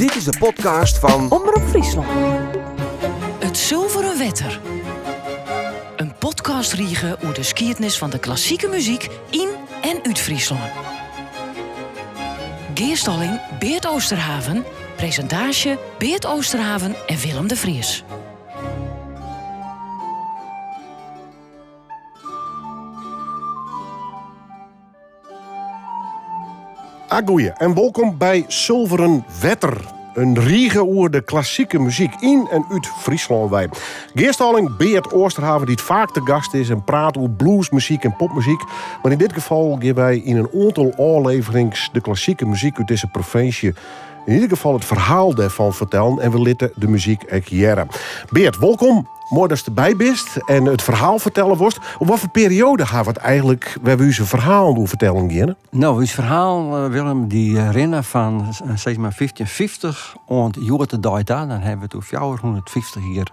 Dit is de podcast fan Omrop Fryslân. It Sulveren Wetter. In podcastrige oer de skiednis fan de klassike muzyk yn en út Fryslân. Gearstalling Beart Oosterhaven, presintaasje Beart Oosterhaven en Willem de Vries. Agoeie en wolkom by Sulveren Wetter. In rige oer de klassike muzyk yn en út Fryslân wei. Gearstalling Beart Oosterhaven dy't faak te gast is en praat oer bluesmuzyk en popmuzyk. Mar yn dit gefal gean wy yn in oantal ôfleverings de klassike muzyk út dizze provinsje yn ieder gefal it ferhaal dêrfan fertellen en we litte de muzyk ek hearre. Beart, wolkom. Moai datst derby bist en it ferhaal fertelle wolst. Oer wat foar perioade ha we it eigentlik wêr't we ús ferhalen oer fertellen geane? No, ús ferhaal, eh, Willem, dy eh, rinne fan eh, sis mar 1550 oant hjoed-de-dei ta. Dan hawwe we it oer 450 jier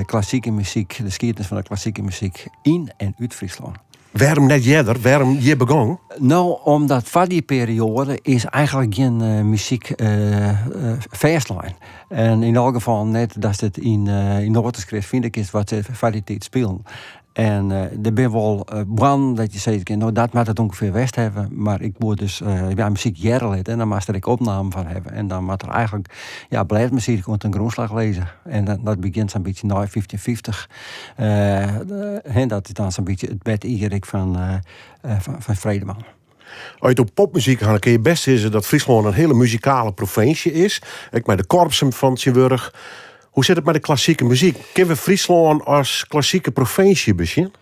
klassike muzyk, de skiednis fan de klassike muzyk yn en út Fryslân. Wêrom net earder? Wêrom hjir begûn? No, omdat foar dy perioade is eigentlik gjin uh, muzyk uh, fêstlein. En yn alle gefallen net datst it yn, uh, yn noateskrift fine kinst wat se foar dy tiid spilen. En der binne wol boarnen dat je sizze kinne, no dat moat it ûngefear west hawwe. Mar ik woe dus ja, muzyk hearre litte en dan moatst der ek opnamen fan hawwe. En dan moat der eigentlik ja, blêdmuzyk oan ten grûnslach lizze. En dat, dat begjint sa'n bytsje nei 1550. Uh, dat is dan sa'n bytsje it bertejier ek fan, uh, fan, fan Vredeman. As je it oer popmuzyk ha, dan kinne je best sizze dat Fryslân in hiele muzikale provinsje is. Ek mei de korpsen fan tsjintwurdich. Hoe sit it mei de klassike muzyk? Kinne we Fryslân as klassike provinsje besjen?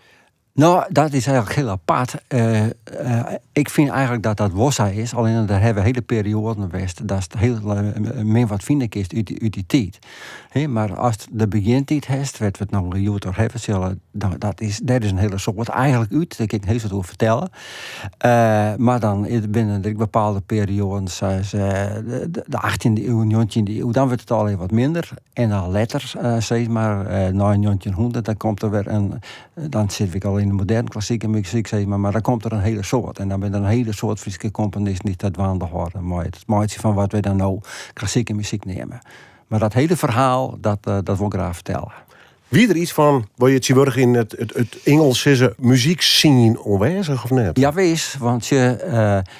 No, dat is eigentlik hiel apart. Uh, uh, ik fyn eigentlik dat dat wol sa is. Allinne der hawwe hiele perioaden west datst hiel min wat fine kinst út, út dy tiid. Hè, mar ast de begjintiid hast, wêr't we it no hjoed oer hawwe sille, dan, dat is, dêr is in hiele soad eigentlik út. Dêr kin ik hiel soad oer fertelle. Uh, mar dan binne der ek bepaalde perioaden, sa as de, de 18e iuw, 19e iuw, dan wurdt it allegear wat minder. En dan letter, sis mar, nei 1900, dan komt der wer in Dan sit ik al yn de moderne klassike muzyk, sis mar, mar dan komt der in hiele soad. En dan binne der in hiele soad Fryske komponisten dy't dat dwaande hâlde mei it meitsjen fan wat wy dan no klassike muzyk neame. Mar dat hiele ferhaal, dat, eh, dat wol ik graach fertelle. Wie der iets fan, wat je tsjintwurdich yn it, it, it Ingelsk sizze, muzykscene oanwêzich of net? Ja, wis, want je, uh,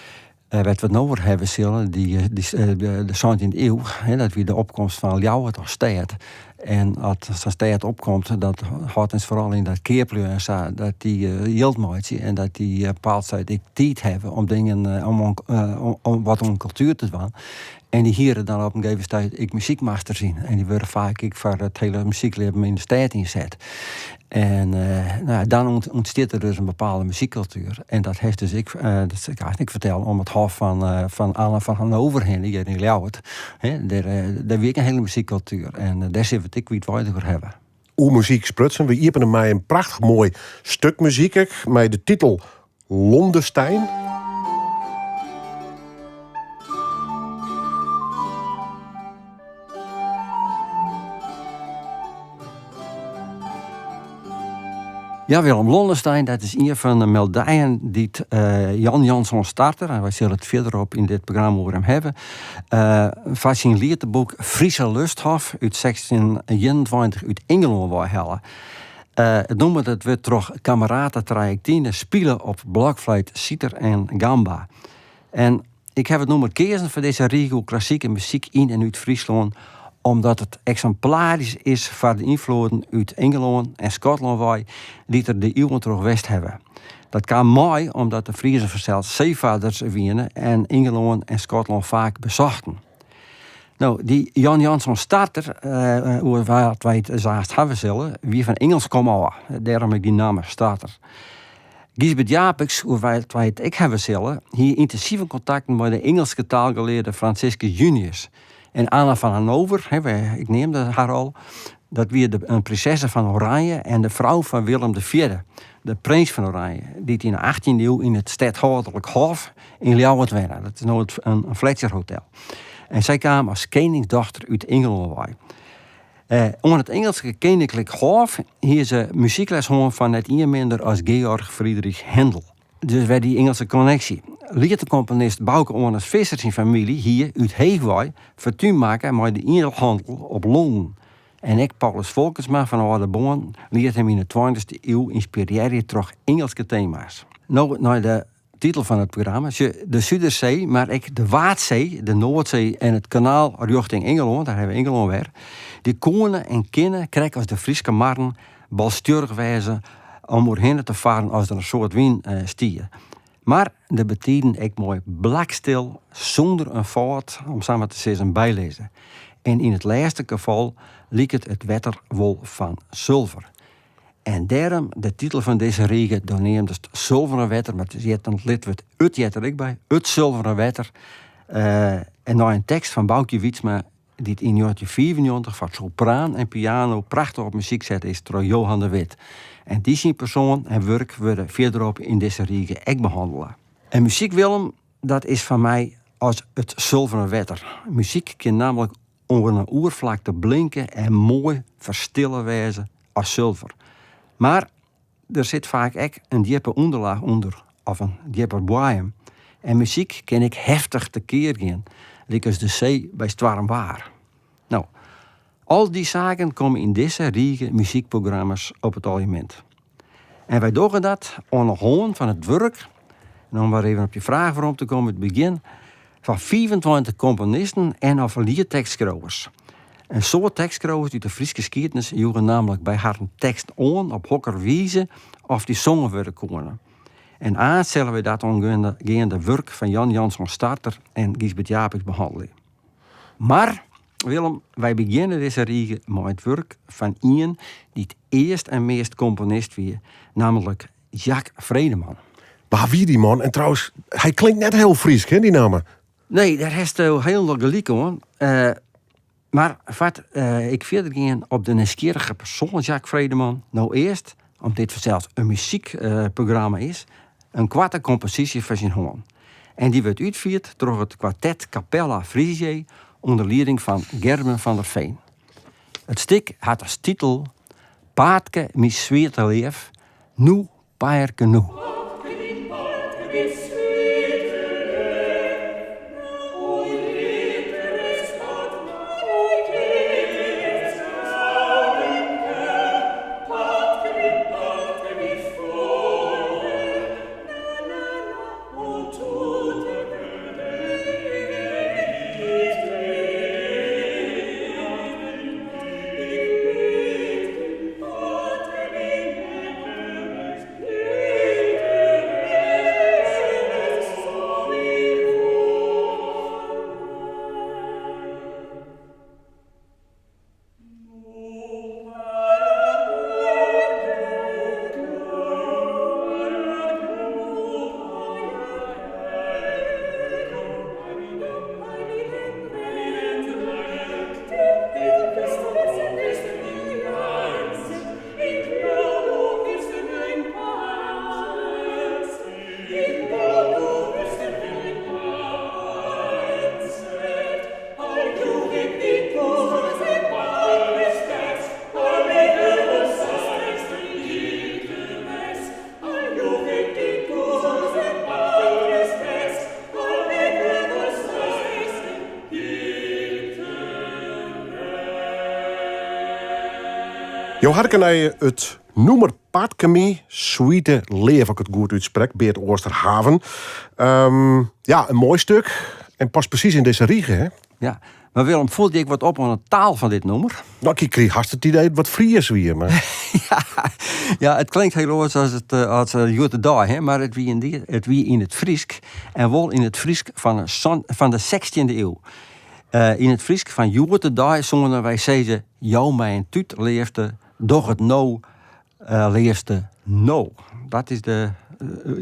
Wêr't we it no oer hawwe sille, de santjinde iuw, dat wie de opkomst fan Ljouwert as stêd. En as sa'n stêd opkomt, dat hâldt ens foaral yn dat keaplju en sa, dat dy jild meitsje en dat dy bepaald stuit ek tiid hawwe om dingen, om, om wat oan kultuer te dwaan. En dy hiere dan op in gegeven stuit ek muzykmasters yn. En dy wurde faak ek foar it hiele muzyklibben yn de stêd ynset. En uh, nou, dan ûntstiet der dus in bepaalde muzykkultuer. En dat heeft dus ek, uh, dat sil ik eigentlik fertelle, om it hof fan, uh, fan Anne fan Hannover hinne, hjir yn Ljouwert. Hè, dêr, dêr wie ek in hiele muzykkultuer. En dêr sille we it ek wiidweidich oer hawwe. Oer muzyk sprutsen. We iepenen mei in prachtich moai stik muzyk ek, mei de titel Londestein. Ja, Willem Londestein, dat is ien fan de meldijen dy't uh, Jan Janszoon Starter, en wy sille it fierderop yn dit programma oer him hawwe, uh, foar syn lieteboek Friese Lusthof út 1621 út Ingelân wei helle. It nûmer dat wurdt troch Camerata Trajectine spile op blokfluit, siter en gamba. En ik haw it nûmer keazen foar dizze rige oer klassike muzyk yn en út Fryslân omdat it eksimplarysk is foar de ynfloeden út Ingelân en Skotlân wei dy't der de iuwen troch west hawwe. Dat kaam mei omdat de Friezen fansels seefarders wiene en Ingelân en Skotlân faak besochten. No, dy Jan Janszoon Starter, oer wa't wy it aanst hawwe sille, wie fan Ingelsk komôf. Dêrom ek dy namme, Starter. Gysbert Japicx, oer wa't wy it ek hawwe sille, hie yntinsive kontakten mei de Ingelske taalgelearde Franciscus Junius. En Anna fan Hannover, ik neamde har al, dat wie de, in prinsesse fan Oranje en de frou fan Willem IV, de prins fan Oranje, dy't yn de achttjinde iuw yn it stedhâlderlik hôf yn Ljouwert wenne. Dat is no it, in Fletcher Hotel. En sy kaam as keningsdochter út Ingelân wei. Eh, oan it Ingelske Keninklik Hôf hie se muzykles hân fan net ien minder as Georg Friedrich Händel. Dus wer dy Ingelske konneksje. Lietekomponist Bauke Oannes Visser syn famylje hie út Heech wei fortún makke mei de ielhannel op Londen. En ek Paulus Folkertsma fan Aldeboarn liet him yn de tweintichste iuw ynspirearje troch Ingelske tema's. No nei de titel fan it programma, de Sudersee, mar ek de Waadsee, de Noardsee en it kanaal rjochting Ingelân, dêr hawwe we Ingelân wer, dy koene en kinne, krekt as de Fryske marren, balstjurrich wêze om oerhinne te farren as der in soad wyn stie. Mar der betiden ek moai blakstil sûnder in fâlt, om sa mar te sizzen, bylizze. En yn it lêste gefal liket it wetter wol fan sulver. En dêrom de titel fan dizze rige, do neamdest Sulveren Wetter, mar it heart dan lidwurd it heart der ek by, It Sulveren Wetter. En nei in tekst fan Baukje Wytsma, dy't yn 1995 foar sopraan en piano prachtich op muzyk set is troch Johan de Witt. En dy syn persoan en wurk wurde fierderop yn dizze rige ek behannele. En muzyk, Willem, dat is foar my as it sulveren wetter. Muzyk kin nammentlik oan in oerflakte blinke en moai ferstille wêze as sulver. Mar der sit faak ek in djippe ûnderlaach ûnder of in djipper boaiem. En muzyk kin ek heftich tekear gean, lykas de see by stoarmwaar. No, al dy saken komme yn dizze rige muzykprogramma's op it aljemint. En wy dogge dat oan de hân fan it wurk, en om wer even op je fraach werom te kommen it begjin, fan 25 komponisten en of liettekstskriuwers. In soad tekstskriuwers út de Fryske skiednis joegen nammentlik by harren tekst oan op hokker wize oft dy songen wurde koene. En aanst sille wy dat oangeande wurk fan Jan Janszoon Starter en Gysbert Japicx behannelje. Mar, Willem, wy begjinne dizze rige mei it wurk fan ien dy't earst en meast komponist wie, nammentlik Jack Vredeman. Wa wie dy man? En trouwens, hy klinkt net hiel Frysk, hè, dy namme? Nee, dêr hast hielendal gelyk oan. Mar foar't ik fierder gean op de nijsgjirrige persoan Jack Vredeman, no earst, om't dit fansels in muzykprogramma is, in koarte komposysje fan syn hân. En dy wurdt útfierd troch it kwartet Capella Frisiae ûnder lieding fan Gerben van der Veen. It stik hat as titel Paadke myn swiete leaf, nu Paerke nu. Jo harken nei it nûmer Paadke my swiete leaf, as ik it goed útsprek, Beart Oasterhaven. Ja, in moai stik en past presys yn dizze rige, hè? Ja, mar Willem, foel dy ek wat op oan de taal fan dit nûmer? No, ik krige hast it idee dat wat Fries wie, mar... ja, ja, it klinkt hiel oars as it as hjoed-de-dei, hè, mar it wie yn dy, it wie yn it Frysk en wol yn it Frysk fan fan de sechstjinde iuw. Yn it Frysk fan hjoed-de-dei soene wy sizze, jou my in tút leafste, doch it no, leafste, no. Dat is de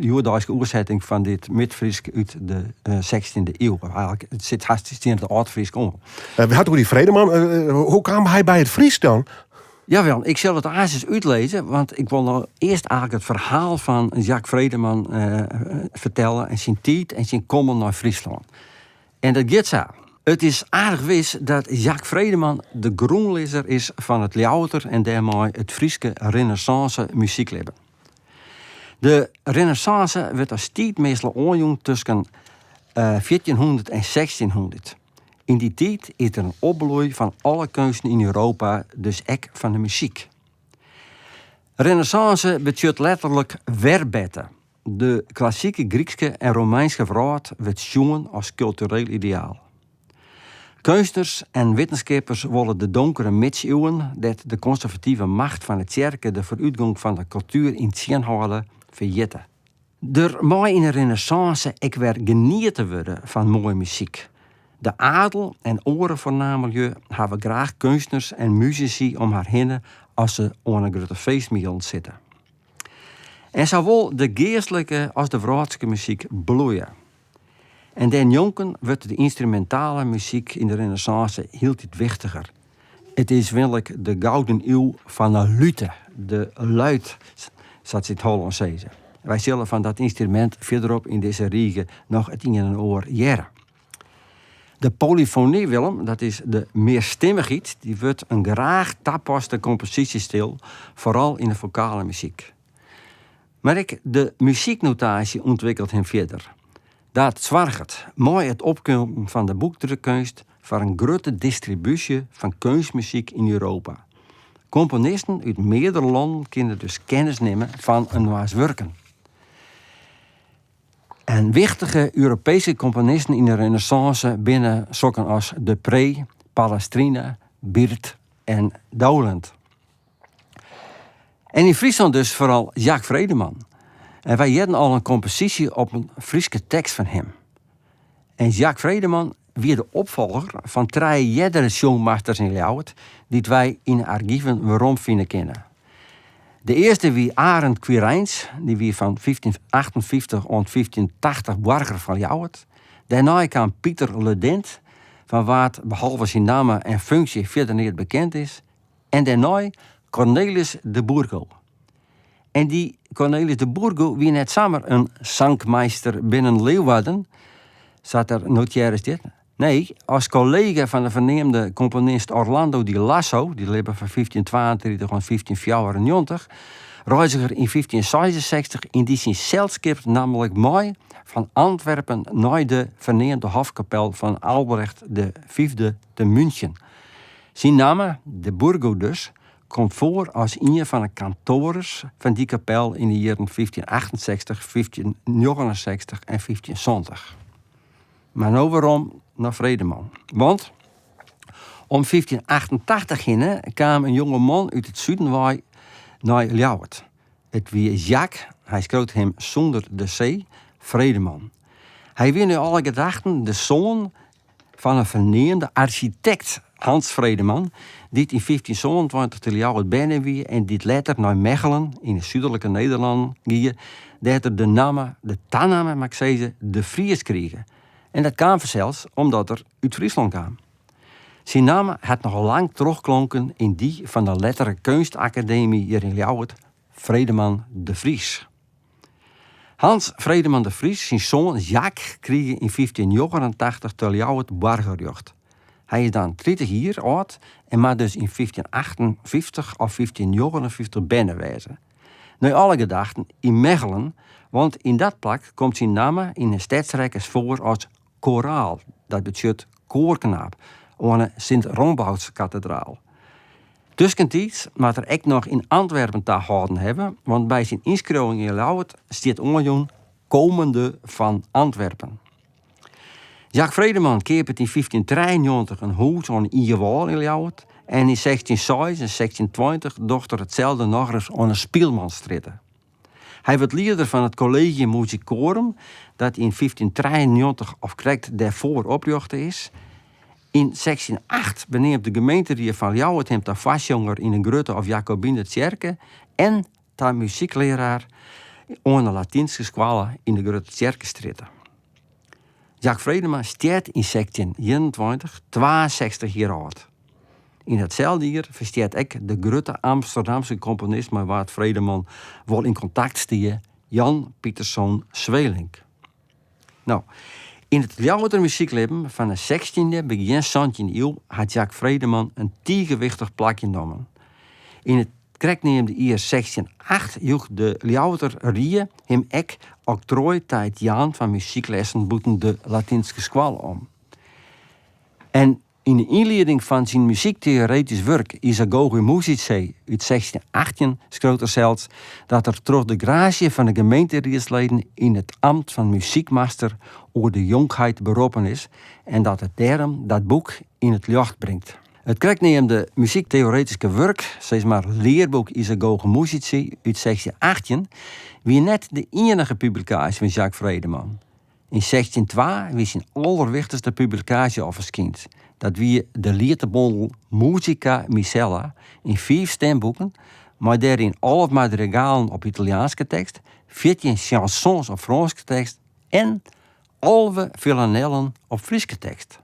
hjoeddeiske oersetting fan dit Midfrysk út de sechstjinde iuw. Eigentlik, it sit hast tsjin it âld-Frysk oan. We ha it oer dy Vredeman. Hoe kaam hy by it Frysk dan? Jawel, ik sil it aanst ris útlizze, want ik wol no earst eigentlik it ferhaal fan Jack Vredeman fertelle en syn tiid en syn kommen nei Fryslân. En dat giet sa. It is aardich wis dat Jack Vredeman de grûnlizzer is fan it Ljouwerter en dêrmei it Fryske renêssânse muzyklibben. De renêssânse wurdt as tiid meastal oanjûn tusken 1400 en 1600. Yn dy tiid is der in opbloei fan alle keunsten yn Europa, dus ek fan de muzyk. Renêssânse betsjut letterlik werberte. De klassike Grykske en Romeinske wrâld wurdt sjoen as kultureel ideaal. Keunstners en wittenskippers wolle de donkere midsiuwen, dêr't de konservative macht fan de tsjerke de foarútgong fan de kultuer yn tsjinhâlde, ferjitte. Der mei yn 'e renêssânse ek wer geniete wurde fan moaie muzyk. De adel en oare foarname lju hawwe graach keunstners en musisy om har hinne as se oan 'e grutte feestmielen sitte. En sawol de geastlike as de wrâldske muzyk bloeie. En dêrnjonken wurdt de ynstrumintale muzyk yn de renêssânse hieltyd wichtiger. It is winlik de gouden iuw fan 'e lute, de luit, sa't se yn it Hollânsk sizze. Wy sille fan dat ynstrumint fierderop yn dizze rige noch it ien en oar hearre. De polyfony, Willem, dat is de mearstimmichheid, dy wurdt in graach tapaste komposysjestyl, foaral yn de fokale muzyk. Mar ek de muzyknotaasje ûntwikkelt him fierder. Dat soarget, mei it opkommen fan de boekdrukkeunst, foar in grutte distribúsje fan keunstmuzyk yn Europa. Komponisten út meardere lannen kinne dus kennis nimme fan inoars wurken. En wichtige Europeeske komponisten yn de renêssânse binne sokken as De Pree, Palestrina, Birt en Dowland. En yn Fryslân dus foaral Jack Vredeman. En wy hearden al in komposysje op in Fryske tekst fan him. En Jack Vredeman wie de opfolger fan trije eardere sjongmasters yn Ljouwert dy't wy yn 'e argiven weromfine kinne. De earste wie Arend Quirijns, dy wie fan 1558 oant 1580 boarger fan Ljouwert. Dêrnei kaam Pieter Le Dint, fan wa't behalve syn namme en funksje fierder neat bekend is. En dêrnei Cornelis de Burgo. En dy Cornelis de Burgo wie net samar in sankmeister binnen Leeuwarden, sa't der notearre stiet. Nee, as kollega fan de ferneamde komponist Orlando di Lasso, dy't libbe fan 1532 oant 1594, reizige er yn 1566 yn dy syn selskip nammentlik mei fan Antwerpen nei de ferneamde hofkapel fan Albrecht de Fyfde te München. Syn namme, de Burgo dus, komt foar as ien fan 'e kantores fan dy kapel yn 'e jierren 1568, 1569 en 1570. Mar no werom nei Vredeman. Want om 1588 hinne kaam in jonge man út it suden wei nei Ljouwert. It wie Jack, hy skriuwt him sûnder de C, Vredeman. Hy wie nei alle gedachten de soan fan in ferneamde arsjitekt Hans Vredeman, dy't yn 1527 te Ljouwert berne wie en dy't letter nei Mechelen yn 'e súdlike Nederlannen gie, dêr't er de namme, de tanamme moat ik sizze, De Vries krige. En dat kaam fansels omdat er út Fryslân kaam. Syn namme hat noch lang trochklonken yn dy fan de lettere Keunstakademy hjir yn Ljouwert, Vredeman de Vries. Hans Vredeman de Vries syn soan Jack krige yn 1589 te Ljouwert boargerrjocht. Hy is dan 30 jier âld en moat dus yn 1558 of 1559 berne wêze. Nei alle gedachten yn Mechelen, want yn dat plak komt syn namme yn 'e stedsrekkens foar as koraal, dat betsjut koarknaap, oan 'e Sint-Romboutskatedraal. Tuskentiids moat er ek noch yn Antwerpen tahâlden hawwe, want by syn ynskriuwing yn Ljouwert stiet oanjûn komende fan Antwerpen. Jack Vredeman keapet yn 1593 in hûs oan de Iewâl yn Ljouwert en yn 1606 en 1620 docht er itselde nochris oan 'e Spylmansstrjitte. Hy wurdt lieder fan it Collegium Musicorum, dat yn 1593 of krekt dêrfoar oprjochte is. Yn 1608 beneamt de gemeenterie fan Ljouwert him ta foarsjonger yn 'e Grutte of Jakobinertsjerke en ta muzyklearaar oan 'e Latynske skoalle yn 'e Grutte Tsjerkestrjitte. Jack Vredeman stjert yn 1621, 62 jier âld. Yn datselde jier ferstjert ek de grutte Amsterdamske komponist mei wa't Vredeman wol yn kontakt stie, Jan Pieterszoon Sweelinck. No, yn it Ljouwerter muzyklibben fan 'e sechstjinde, begjin santjinde iuw hat Jack Vredeman in tige wichtich plakje nommen. Yn it. krekt neamde jier 1608 joech de Ljouwerter Rie him ek oktroai ta it jaan fan muzyklessen bûten de Latynske skoalle om. En yn de ynlieding fan syn muzykteoretysk wurk Isagoge Musicae út 1618 skriuwt er sels dat er troch de graasje fan de gemeenteriedsleden yn it amt fan muzykmaster oer de jonkheid beroppen is en dat er dêrom dat boek yn it ljocht bringt. It krekt neamde muzykteoretyske wurk, sis mar learboek Isagoge Musicae út 1618, wie net de iennige publikaasje fan Jacques Vredeman. Yn 1602 wie syn alderwichtichste publikaasje al ferskynd. Dat wie de lietebondel Musica Miscella yn fiif stimboeken, mei dêryn 11 madrigalen op Italjaanske tekst, 14 chansons op Frânske tekst en 11 villanellen op Fryske tekst.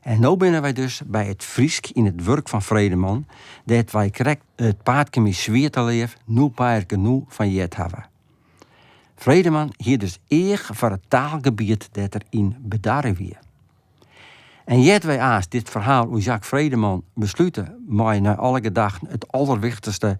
En no binne wy dus by it Frysk yn it wurk fan Vredeman, dêr't wy krekt it Paadke my swierteleaf Noe Paerke Noe fan heard hawwe. Vredeman hie dus each foar it taalgebiet dêr't er yn bedarre wie. En ear't wy aanst dit ferhaal oer Jacques Vredeman beslute mei nei alle gedachten it alderwichtichste,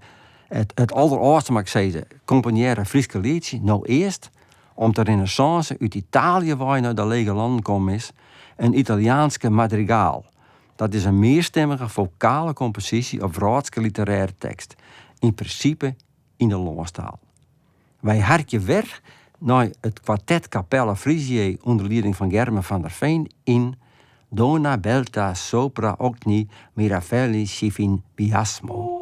it, it alderâldste moat ik sizze, komponearre Fryske lietsje, no earst, om't de renêssânse út Itaalje wei nei de Lege Lannen kommen is, in Italjaanske madrigaal. Dat is in mearstimmige fokale komposysje op wrâldske literêre tekst, yn prinsipe yn de lânstaal. Wy harkje wer nei it kwartet Capella Frisiae ûnder lieding fan Germen van der Veen yn Dona Belta Sopra Ogni Miravelli si fin Biasmo.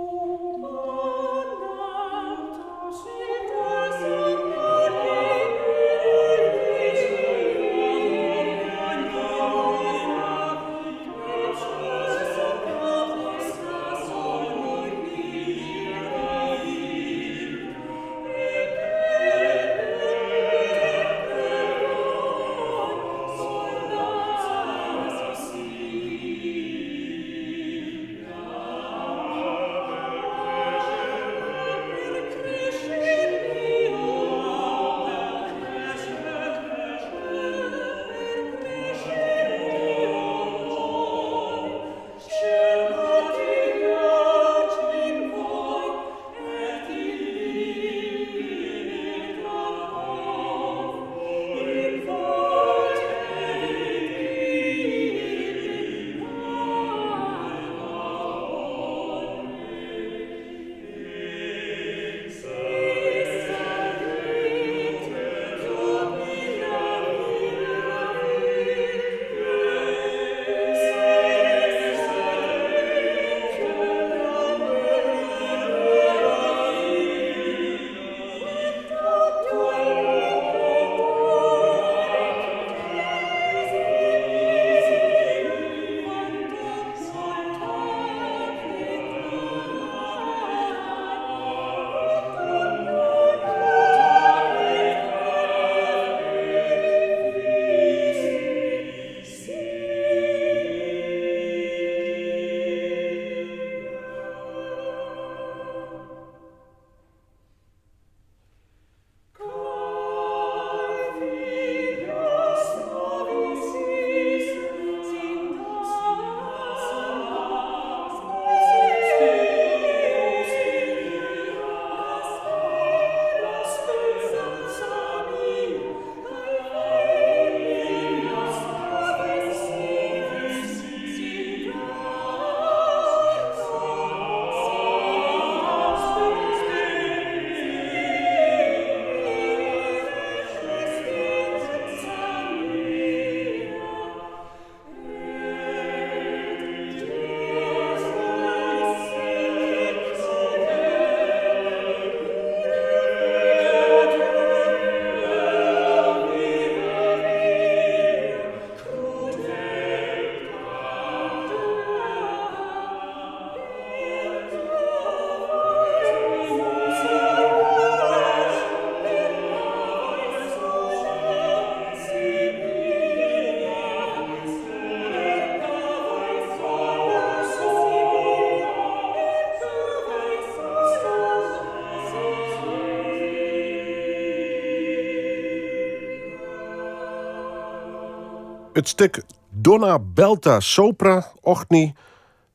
It stik Donna Belta Sopra Ogni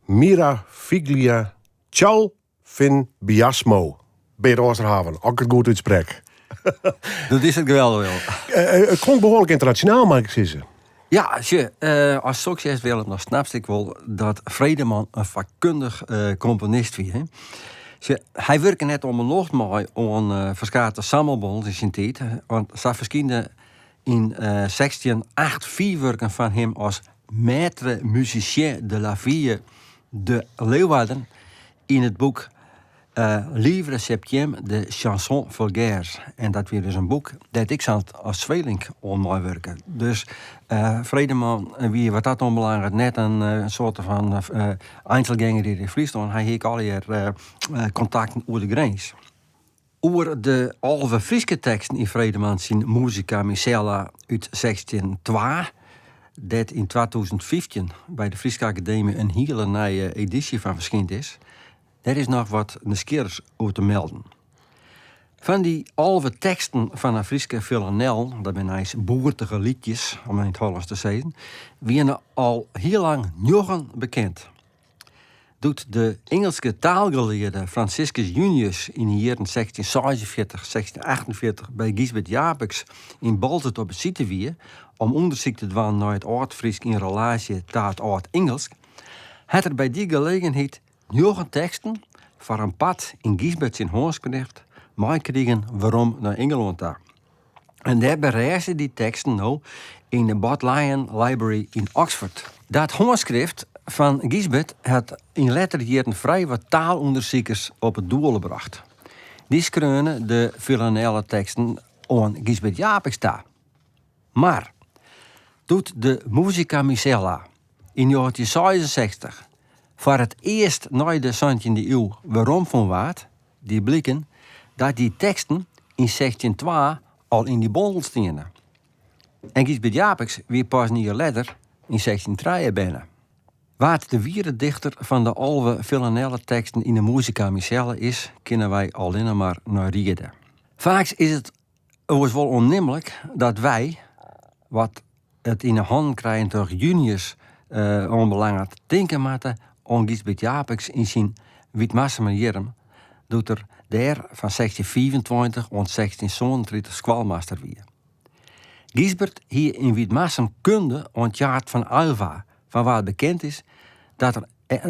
Mira Figlia Ciao. Vin Biasmo. Beart Oosterhaven, as ik it goed útsprek. Dat is it geweldich, Willem. Eh, it klonk behoarlik ynternasjonaal, mei ik sizze. Ja, sjoch, ast soks hearst, Willem, dan snapst ek wol dat Vredeman in fakkundich komponist wie. Hè? Sjoch, hy wurke net om 'e nocht mei oan ferskate sammelbondels yn syn tiid, want sa ferskynde yn 1608 fiif wurken fan him as maître musicien de la ville de Leeuwarden yn it boek Livre septième de chansons vulgaires. En dat wie dus in boek dêr't ek sa'n as Sweelinck oan meiwurke. Dus Vredeman wie wat dat oanbelanget net in soarte fan Einzelgänger hjir yn Fryslân. Hy hie ek allegear kontakten oer de grins. Oer de 11 Fryske teksten yn Vredeman syn Musica Miscella út 1602, dêr't yn 2015 by de Fryske Akademy in hiele nije edysje fan ferskynd is, dêr is noch wat nijsgjirrichs oer te melden. Fan dy 11 teksten fan 'e Fryske villanellen, dat binne eins boertige liedjes, om yn it Hollânsk te sizzen, wiene al hiel lang njoggen bekend. Doe't de Ingelske taalgelearde Franciscus Junius yn 'e jierren 1646, 1648 by Gysbert Japicx yn Boalsert op besite wie om ûndersyk te dwaan nei it Aldfrysk yn relaasje ta it Ald-Ingelsk, hat er by dy gelegenheid njoggen teksten, foar in part yn Gysbert syn hânskrift, meikrigen werom nei Ingelân ta. En dêr berêste dy teksten no yn de Bodleian Library yn Oxford. Dat hânskrift fan Gysbert hat yn lettere jierren frij wat taalûndersikers op it doele brocht. Dy skreaune de villanelle-teksten oan Gysbert Japicx ta. Mar doe't de Musica Miscella yn 1966 foar it earst nei de santjinde iuw weromfûn waard, die bliken dat dy teksten yn 1602 al yn dy bondel stiene. En Gysbert Japicx wie pas in jier letter, yn 1603, berne. Wa't de wiere dichter fan de 11 villanelle-teksten yn de Musica Miscella is, kinne wy allinne mar nei riede. Faaks is it oars wol oannimlik dat wy, wat it yn 'e hannen krijen troch Junius oanbelanget, tinke moatte oan Gysbert Japicx yn syn Wytmarsumer jierren, doe't er dêr fan 1625 oant 1637 skoalmaster wie. Gysbert hie yn Wytmarsum kunde oan Tjaard fan Aylva, fan wa't bekend is dat er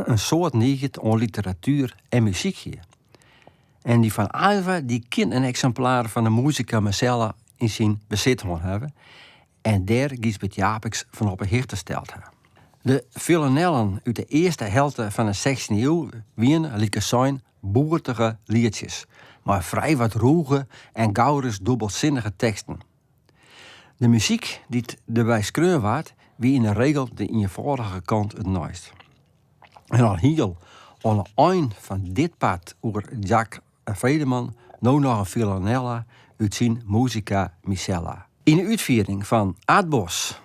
in soad niget oan literatuer en muzyk hie. En dy fan Aylva dy kin in eksimplaar fan de Musica Miscella yn syn besit hân hawwe en dêr Gysbert Japicx fan op 'e hichte steld ha. De villanellen út de earste helte fan 'e sechstjinde iuw wiene, lykas sein, boertige lietsjes, mei frij wat rûge en gauris dûbelsinnige teksten. De muzyk dy't derby skreaun waard, wie yn 'e regel de ienfâldige kant it neist. En al hiel oan 'e ein fan dit part oer Jack Vredeman no noch in villanella út syn Musica Miscella. Yn 'e útfiering fan Aat Bos,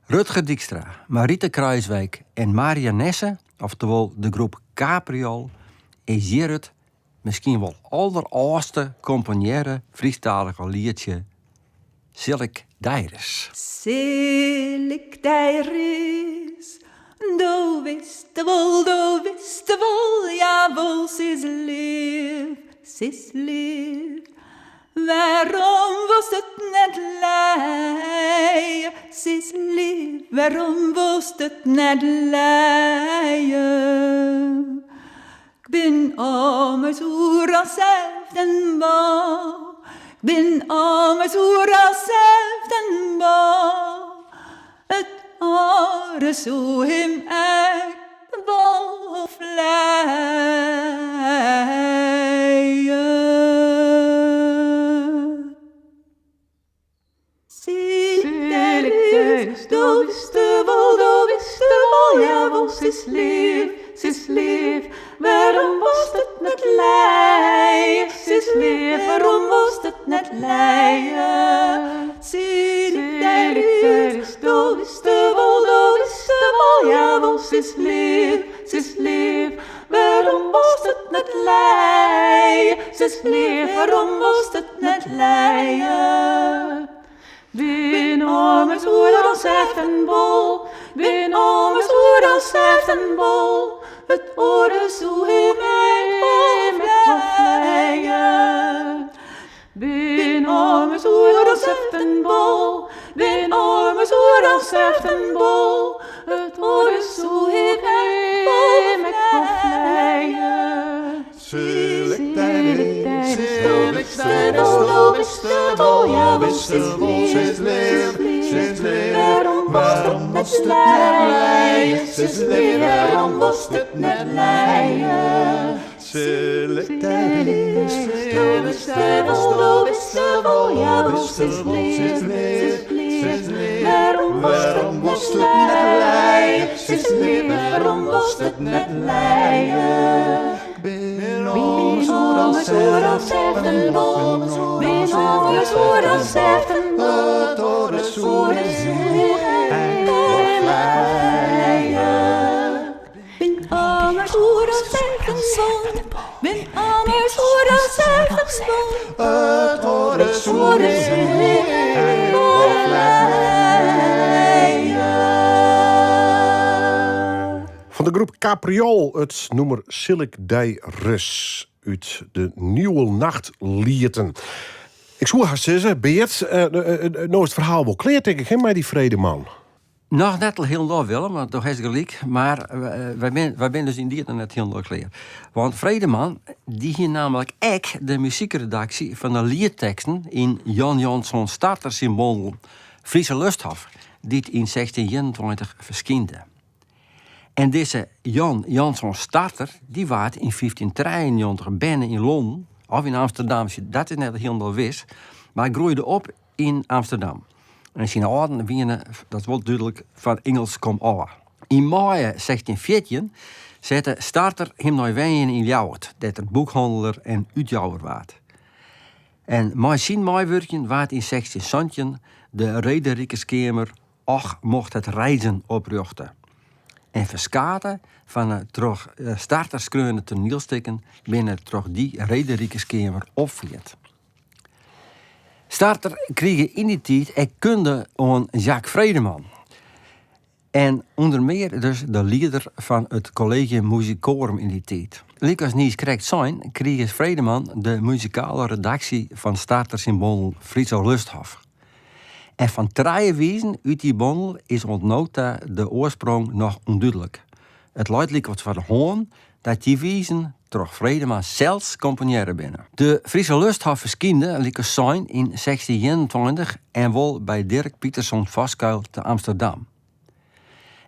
Rutger Dykstra, Marite Kruiswijk en Maria Nesse, oftewol de groep Capriol, is hjir it miskien wol alderâldste komponearre Frysktalige lietsje Sil ik dy ris. Sil ik dy ris, do witst wol, do witst wol, jawol, sis leaf, sis leaf. Wêrom wolst it net lije, sis leaf, wêrom wolst it net lije? 'K bin ommers oeral sels den bal, 'k bin ommers oeral sels den bal. It oare soe him ek wol fleie. Sil ik dy ris, do witst wol, do witst wol, jawol, sis leaf, sis leaf. Wêrom wolst it net lije, sis leaf, wêrom wolst it net lije? Sil ik dy ris, do witst wol, do witst wol, jawol, sis leaf, sis leaf. Wêrom wolst it net lije, sis leaf, wêrom wolst it net lije? Bin ommers oeral sels den bal, bin ommers oeral sels den bal, it oare soe him ek. ik wol flije. Bin ommers oeral seft en bol, bin ommers oeral seft en bol, it oare soe ik ek wol flije. Sil ik dy ris, sil ik dy ris, do witst wol, ja witst wol, sis leaf, sis leaf, wêrom wolst it net lije, sis leaf, wêrom wolst it net lije? Sil ik dy ris, sil ik dy ris, do witst wol, ja witst wol, sis leaf, sis leaf, wêrom wolst it net lije, sis leaf, wêrom wolst it net lije? Bin ommers oeral seft en bol, bin ommers oeral seft en bol, it oare soe ek wol flije. Bin ommers oeral seft en bol, bin ommers oeral seft en bol, it oare soe ek wol flije. Fan de groep Capriol it nûmer Sil ik dy ris út de Nieuwe Nachtlieten. Ik soe hast sizze, Beart, no is it ferhaal wol klear tink ik, hè, mei dy Vredeman. Noch net hielendal, Willem, want do hast gelyk. Mar wy binne dus yndied noch net hielendal klear. Want Vredeman dy hie nammentlik ek de muzykredaksje fan de lietteksten yn Jan Janszoon Starter syn bondel Friese Lusthof, dy't yn 1621 ferskynde. En dizze Jan Janszoon Starter dy waard yn 1593 berne yn Londen of yn Amsterdam, dat is net hielendal wis, mar groeide op yn Amsterdam. En syn âlden wiene, dat is wol dúdlik, fan Ingelsk komôf. Yn maaie 1614 sette Starter him nei wenjen yn Ljouwert, dêr't er boekhanneler en útjouwer waard. En mei syn meiwurkjen waard yn 1617 de Rederikerskeamer Och mocht het reizen oprjochte. En ferskate fan 'e troch Starter skreaune toanielstikken binne troch dy Rederikerskeamer opfierd. Starter krige yn dy tiid ek kunde oan Jacques Vredeman. En ûnder mear dus de lieder fan it Collegium Musicorum yn dy tiid. Lykas niiskrekt sein, krige Vredeman de muzikale redaksje fan Starter syn bondel Friso Lusthof. En fan trije wizen út dy bondel is oant no ta de oarsprong noch ûndúdlik. It leit lykwols foar de hân dat dy wizen troch Vredeman sels komponearre binne. De Friese Lusthof ferskynde, lykas sein, yn 1621 en wol by Dirk Pieterszoon Voskuil te Amsterdam.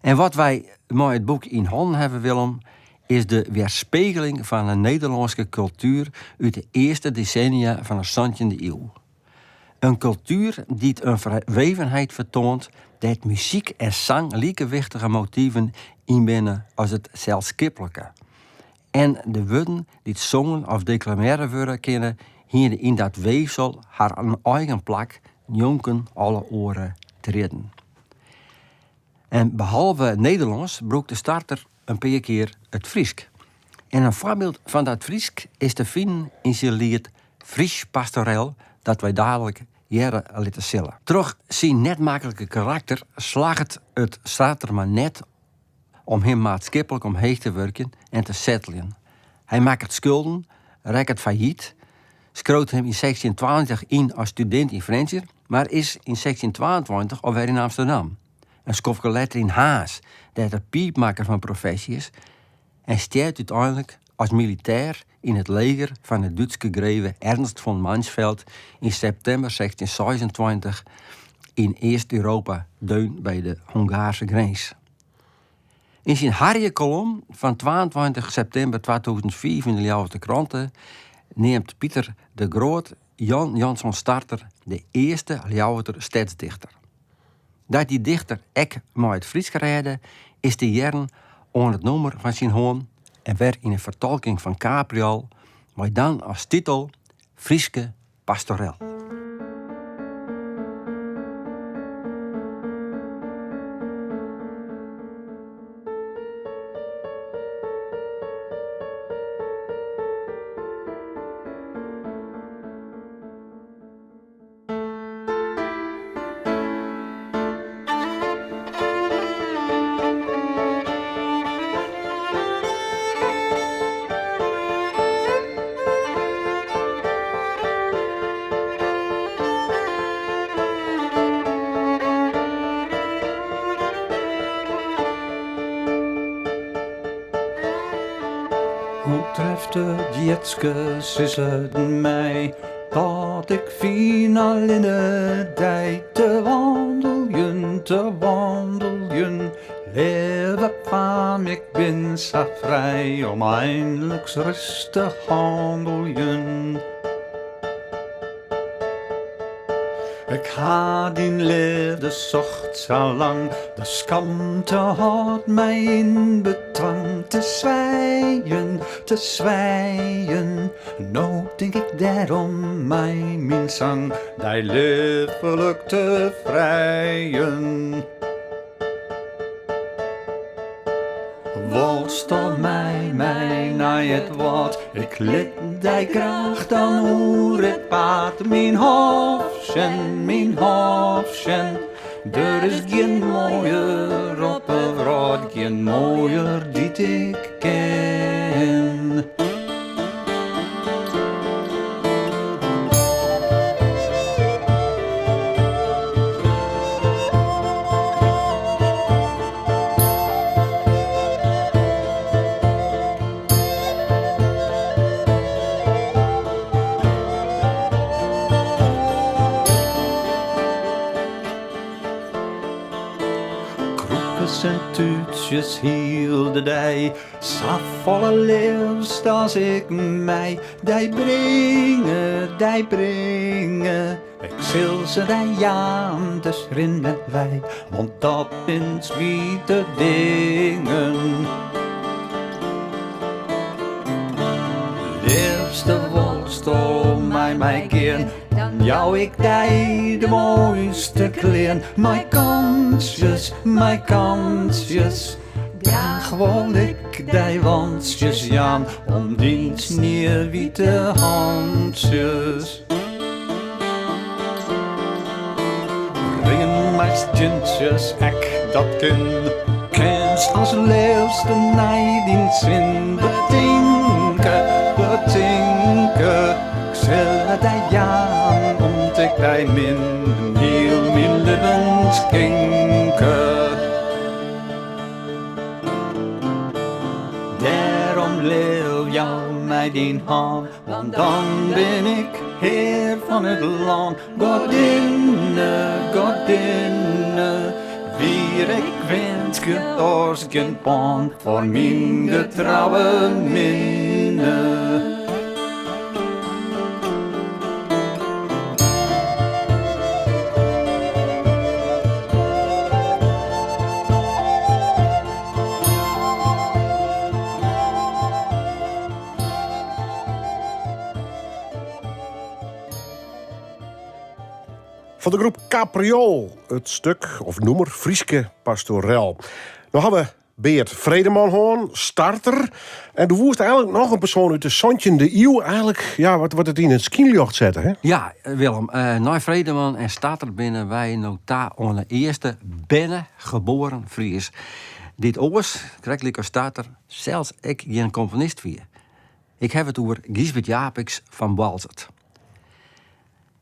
En wat wy mei it boek yn hannen hawwe, Willem, is de wjerspegeling fan 'e Nederlânske kultuer út de earste desennia fan 'e santjinde iuw. In kultuer dy't in ferwevenheid fertoant dêr't muzyk en sang like wichtige motiven yn binne as it selskiplike. En de wurden dy't songen of deklamearre wurde kinne, hiene yn dat weefsel har eigen plak njonken alle oare triedden. En behalve Nederlânsk brûkte Starter in pear kear it Frysk. En in foarbyld fan dat Frysk is te finen yn syn liet Frysk Pastorel dat wy dalik hearre litte sille. Troch syn net maklike karakter slagget it Starter mar net om him maatskiplik omheech te wurkjen en te setteljen. Hy makket skulden, rekket fallyt, skriuwt him yn 1620 yn as studint yn Frjentsjer, mar is yn 1622 alwer yn Amsterdam. In skoftke letter yn Harns, dêr't er piipmakker fan profesje is en stjert úteinlik as militêr yn it leger fan 'e Dútske greve Ernst von Mansfeld yn septimber 1626 yn East-Europa deun by de Hongaarske grins. Yn syn Harje-kolom fan 22 septimber 2005 yn de Ljouwerter Krante neamt Pieter de Groot Jan Janszoon Starter de earste Ljouwerter stedsdichter. Dat dy dichter ek mei it Frysk rêde, is te hearren oan it nûmer fan syn hân en wer yn in fertolking fan Capriol mei dan as titel Fryske Pastorel. Hoe treft it Jitske, sis it my, dat ik fyn allinne dy te wandeljen, te wandeljen. Leave faam, ik bin sa frij om einliks ris te handeljen. Ik ha dyn leafde socht sa lang, de skamte hâldt my yn betwang te swijen, te swijen. No tink ik dêrom mei myn sang dy leaflik te frijen. Wolsto mei my nei it wâld? Ik lit dy graach dan oer it paad. Myn hôf sjen, myn hôf sjen. Der is gjin moaier op 'e wrâld, gjin moaier dy't ik ken. Kroepkes en tútsjes hiel de dei, safolle leafst as ik mei dy bringe, dy bringe. Ik sil se dy jaan, dus rin net wei, want dat bin swiete dingen. Leafste wolsto mei my gean, dan jou ik dy de moaiste klean. Mei kantsjes, mei kantsjes, graach wol ik dy wantsjes jaan om dyn sniewite hantsjes. Ringen mei stientsjes, ek dat kin. Kinst as leafste nei dyn sin betinke, betinke. Ik sil it dy jaan, om't ik dy min hiel myn libben skinke. Dêrom leau, jou my dyn hân. Want dan bin ik hear fan it lân. Godinne, godinne, wier ik winskje oars gjin pân foar myn getrouwe minne. Fan de groep Capriol, it stik of nûmer Fryske Pastorel. No ha we Beart Vredeman hân, starter. En do woest eigenlik noch in persoan út de santjinde iuw eigenlik, ja, wat, wat it yn it skynljocht sette, hè? Ja, Willem, eh, nei Vredeman en Starter binne wy no ta oan de earste berne geboren Fries. Dy't oars, krekt lykas Starter, sels ek gjin komponist wie. Ik haw it oer Gysbert Japicx fan Boalsert.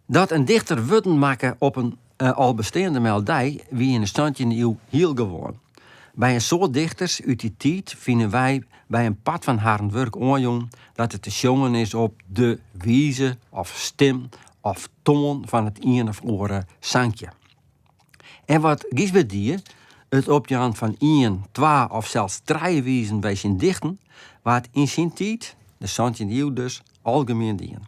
Dat in dichter wurden makke op in al besteande meldij wie yn de santjinde iuw hiel gewoan. By in soad dichters út dy tiid fine wy by in part fan harren wurk oanjûn dat it te sjongen is op de wize of stim of toan fan it ien of oare sankje. En wat Gysbert die, it opjaan fan ien, twa of sels trije wizen by syn dichten, waard yn syn tiid, de santjinde iuw dus, algemien dien.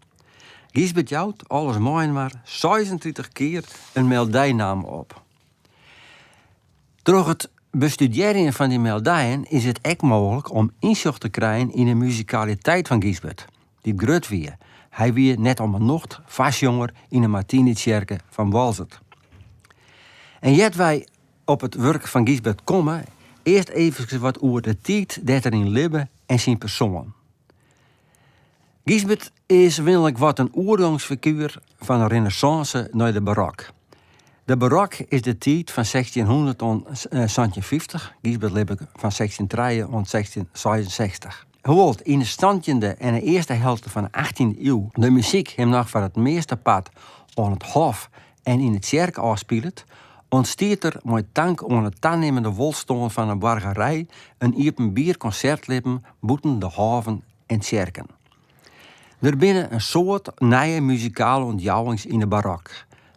Gysbert jout alles mei-inoar 36 kear in meldijnamme op. Troch it bestudearjen fan dy meldijen is it ek mooglik om ynsjoch te krijen yn de muzikaliteit fan Gysbert, dy't grut wie. Hy wie net om 'e nocht foarsjonger yn de Martinitsjerke fan Boalsert. En ear't wy op it wurk fan Gysbert komme, earst eefkes wat oer de tiid dêr't er yn libbe en syn persoan. Gysbert is winlik wat in oergongsfiguer fan de renêssânse nei de barok. De barok is de tiid fan 1600 oant 1750, Gysbert libbe fan 1603 oant 1666. Hoewol't yn de santjinde en de earste helte fan de achttjinde iuw de muzyk him noch foar it meastepart oan it hof en yn de tsjerke ôfspilet, ûntstiet der mei tank oan de tanimmende wolstân fan de boargerij in iepenbier konsertlibben bûten de hôven. en tsjerken. Der binne in soad nije muzikale ûntjouwings yn de barok.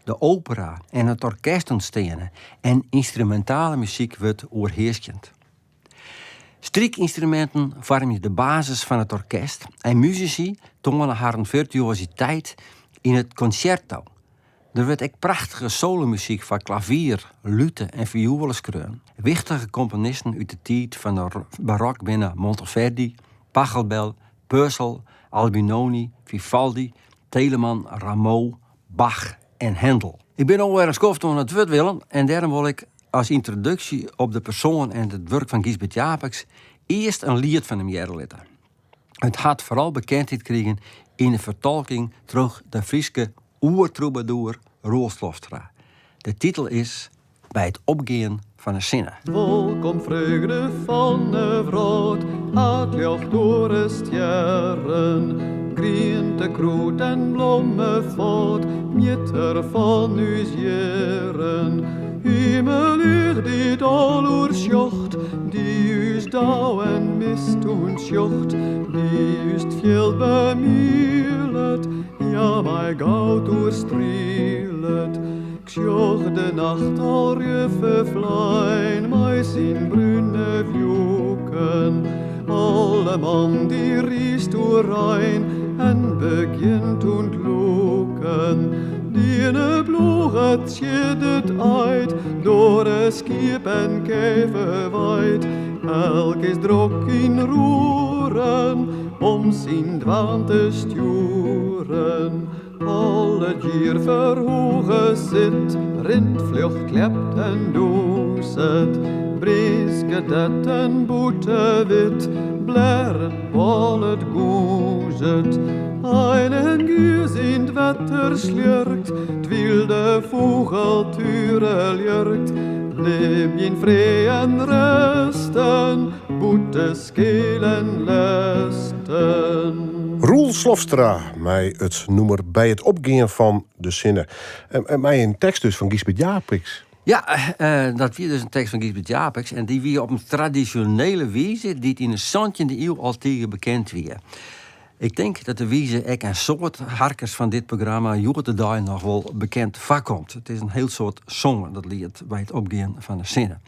De opera en it orkest ûntsteane en ynstrumintale muzyk wurdt oerhearskjend. Strykynstruminten foarmje de basis fan it orkest en musisy toane harren firtuositeit yn it konsjerto. Der wurdt ek prachtige solomuzyk foar klavier, lute en fioele skreaun. Wichtige komponisten út de tiid fan de barok binne Monteverdi, Pachelbel, Purcell, Albinoni, Vivaldi, Telemann, Rameau, Bach en Händel. Ik bin alwer in skoft oan it wurd, Willem, en dêrom wol ik as yntroduksje op de persoan en it wurk fan Gysbert Japicx earst in liet fan him hearre litte. It hat foaral bekendheid krigen yn de fertolking troch de Fryske oertrûbadoer Roel Slofstra. De titel is By it opgean fan 'e sinne. Wolkom freugde fan 'e wrâld, it ljocht oer 'e stjerren, griente, krûd en blommefâld, mjitter fan ús jierren. Himellicht dy't al oersjocht, Dy ús dau en mist ûntsjocht, Dy ús 't fjild bemielet, Ja, mei goud oerstrielet. 'K sjoch de nacht al rjuf ferflein mei syn brune wjukken. Alle man dy riist oerein en begjint ûntlûken. Diene ploeget tsjin it eit, door de skiep en kij ferweit. Elk is drok yn roeren om syn dwaan te stjoeren. Al it jier ferhoege sit, rint, fljocht, ljept en dûnset. Brynskedet en bûtewit, blerret, bôlet, gûnzet. Ein en guos yn 't wetter slurkt, 't wylde fûgeltuer ljurkt. Libje yn free en rêsten, bûten skeel en lêsten. Roel Slofstra mei it nûmer By it opgean fan de sinne. En mei in tekst dus fan Gysbert Japicx. Ja, dat wie dus in tekst fan Gysbert Japicx en dy wie op in tradisjonele wize dy't yn de santjinde iuw al tige bekend wie. Ik tink dat de wize ek in soad harkers fan dit programma hjoed-de-dei noch wol bekend foarkomt. It is in hiel soad songen, dat liet By it opgean fan de sinne.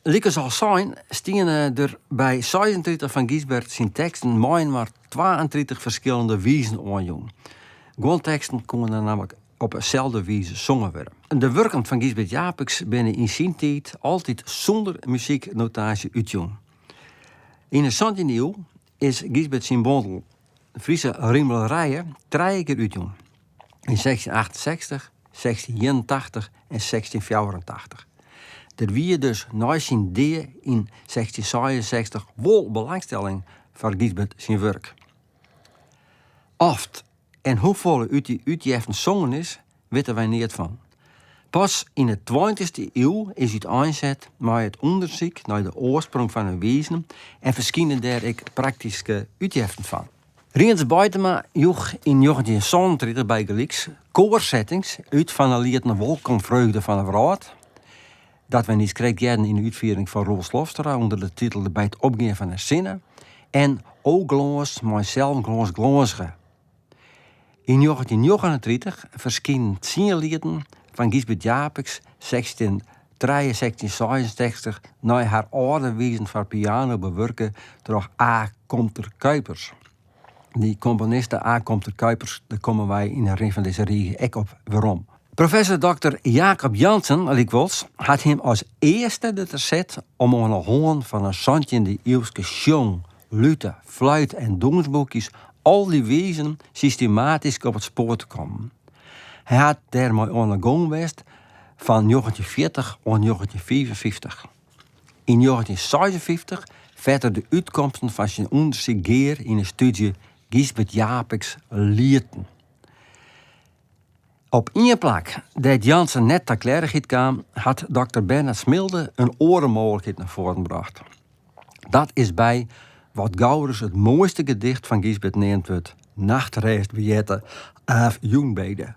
Lykas al sein stiene der by 36 fan Gysbert syn teksten mei-inoar 32 ferskillende wizen oanjûn. Guon teksten koene nammentlik op 'e selde wize songen wurde. De wurken fan Gysbert Japicx binne yn syn tiid altyd sûnder muzyknotaasje útjûn. Yn 'e santjinde iuw is Gysbert syn bondel Friese Rimelerije trije kear útjûn, yn 1668, 1681 en 1684. Der wie dus nei syn dea yn 1666 wol belangstelling foar Gysbert syn wurk. Oft en hoefolle út dy útjeften songen is, witte wy neat fan. Pas yn 'e tweintichste iuw is úteinset mei it ûndersyk nei de oarsprong fan 'e wizen en ferskynde dêr ek praktyske útjeften fan. Rients Beitema joech yn njoggentjin sânentritich bygelyks koarsettings út fan 'e lieten Wolkom Freugde fan 'e Wrâld, dat wy niiskrekt hearden yn 'e útfiering fan Roel Slofstra ûnder de titel By it opgean fan 'e sinne en O glâns mei selfglâns glânzge. Yn njoggentjin njoggenentritich ferskynden tsien lieten fan Gysbert Japicx 1603, 1666 nei har âlde wizen foar piano bewurke troch A. Comter Cuypers. Dy komponiste A. Comter Cuypers, dêr komme wy yn 'e rin fan dizze rige ek op werom. Professor dokter Jacob Jansen, lykwols, hat him as earste derta set om oan 'e hân fan 'e santjinde-iuwske sjong-, lute-, fluit en dûnsboekjes al dy wizen systematysk op it spoar te kommen. Hy hat dêrmei oan 'e gong west fan njoggentjinhûndertfjirtich oant njoggentjinhûndertfiifenfyftich. Yn njoggentjinhûndertseisenfyftich fette er de útkomsten fan syn ûndersyk gear yn 'e stúdzje Gysbert Japicx Lieten. Op ien plak dêr't Jansen net ta klearrichheid kaam, hat dokter Bernard Smilde in oare mooglikheid nei foaren brocht. Dat is by wat gauris it moaiste gedicht fan Gysbert neamd wurdt, Nachtrêst bejette Aaf Jûnbede.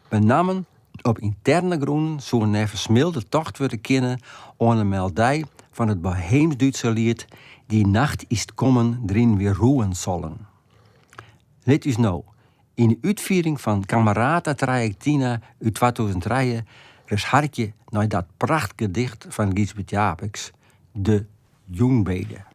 Benammen op ynterne grûnen soe neffens Smilde tocht wurde kinne oan 'e meldij fan it Boheems-Dútske liet Die Nacht ist kommen, drin wir ruhen sollen. Lit ús no, yn de útfiering fan Camerata Trajectina út 2003, ris harkje nei dat prachtgedicht fan Gysbert Japicx, De Jûnbede.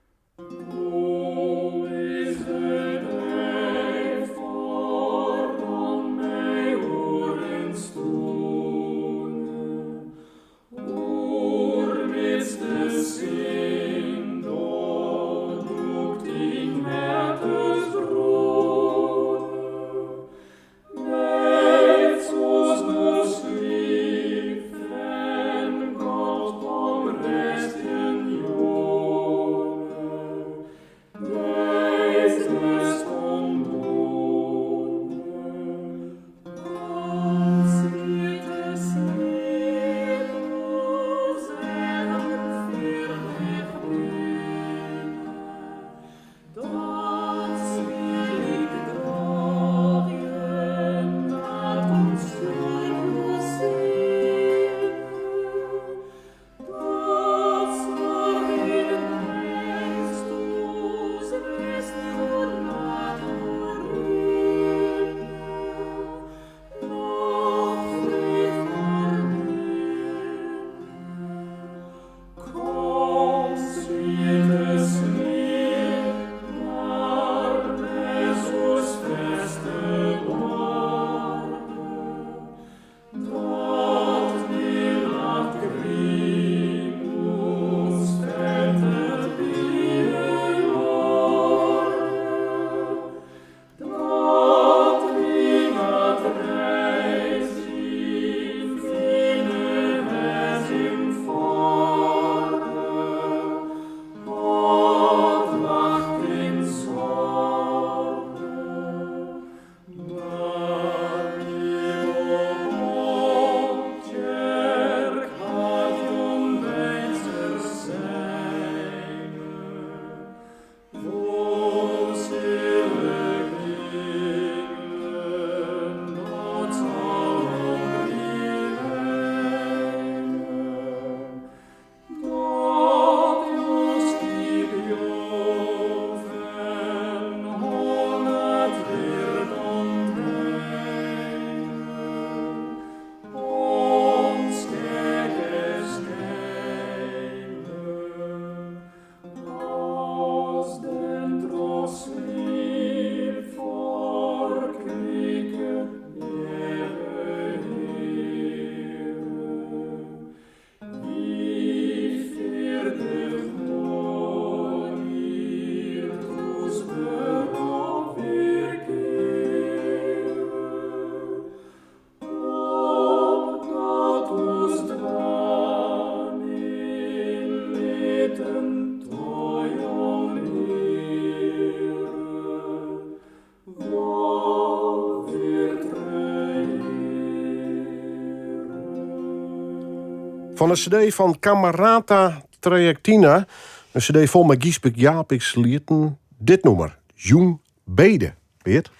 Fan de CD fan Camerata Trajectina, in CD fol mei Gysbert Japicx lieten, dit nûmer, Jûn Bede. Beart?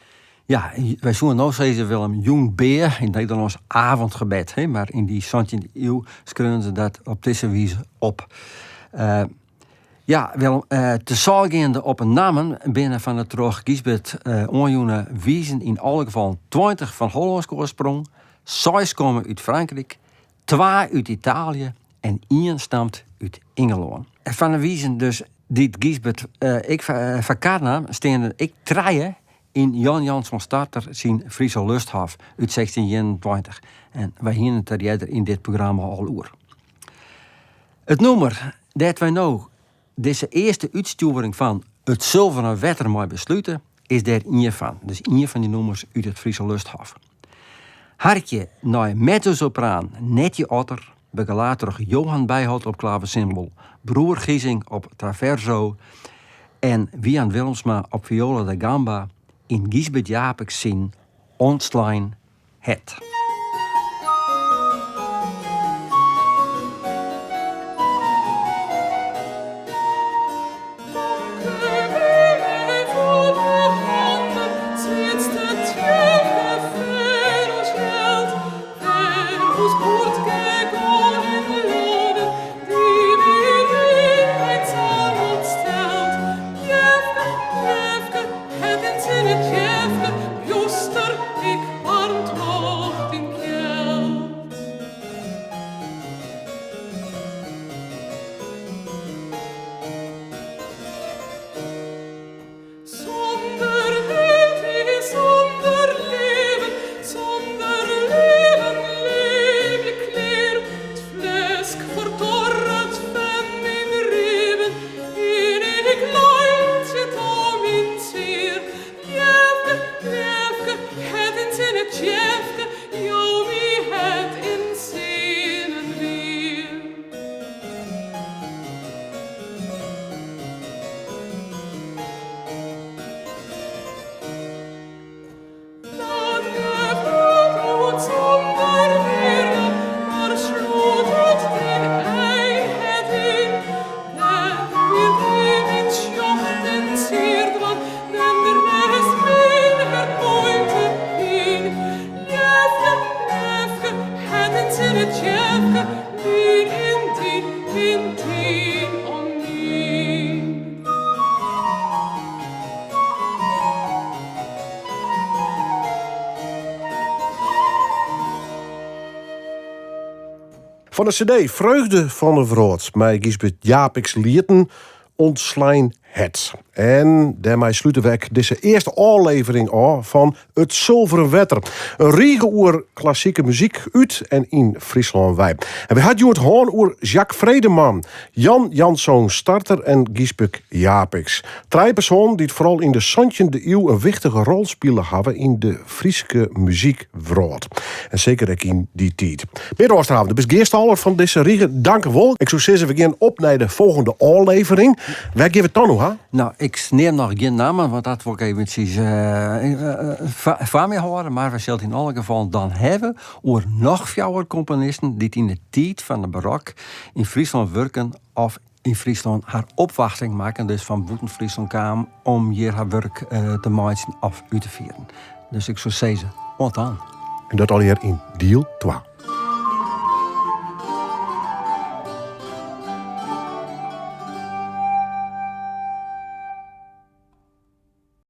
Ja, wy soene no sizze, Willem, jûn bea, yn it Nederlânsk avondgebed. Hè? Mar yn dy santjinde iuw skreaun se dat op dizze wize op. Uh, ja, Willem, uh, te sâlgeande op 'e nammen binne fan de troch Gysbert uh, oanjûne wizen yn alle gefallen 20 fan Hollânske oarsprong, seis komme út Frankryk, twa út Italië en ien stamt út Ingelân. Fan de wizen dus dy't Gysbert ek foar kar naam, steane der ek trije yn Jan Janszoon Starter syn Friese Lusthof út 1621. En wy hiene it der earder yn dit programma al oer. It nûmer dêr't wy no dizze earste útstjoering fan It Sulveren Wetter mei beslute, is dêr ien fan. Dus ien fan dy nûmers út it Friese Lusthof. Harkje nei mezzosopraan Netje Otter, begelaat troch Johan Bijhold op klavesimbel, Broer Giesing op traverso en Wian Willemsma op viola da gamba yn Gysbert Japicx syn Ontslein Hert. Fan de CD Freugde fan de Wrâld mei Gysbert Japicx lieten Untslein Hert. En dêrmei slute we ek dizze earste ôflevering ôf fan It Sulveren Wetter. In rige oer klassike muzyk út en yn Fryslân wei. En wy ha it hjoed hân oer Jacques Vredeman, Jan Janszoon Starter en Gysbert Japicx. Trije persoanen dy't foaral yn de santjinde iuw in wichtige rol spile hawwe yn de Fryske muzykwrâld. En seker ek yn dy tiid. Beart Oosterhaven, do bist gearstaller fan dizze rige. Dankewol. Ik soe sizze, we gean op nei de folgjende ôflevering. Wêr gean we it dan oer ha? Nou, ik neam noch gjin nammen, want dat wol ik eventsjes foar my hâlde. Mar we sille it yn alle gefallen dan hawwe oer noch fjouwer komponisten dy't yn de tiid fan de barok yn Fryslân wurken of yn Fryslân har opwachting makken, dus fan bûten Fryslân kamen om hjir har wurk te meitsjen of út te fieren. Dus ik soe sizze, oant dan. En dat allegear yn diel twa.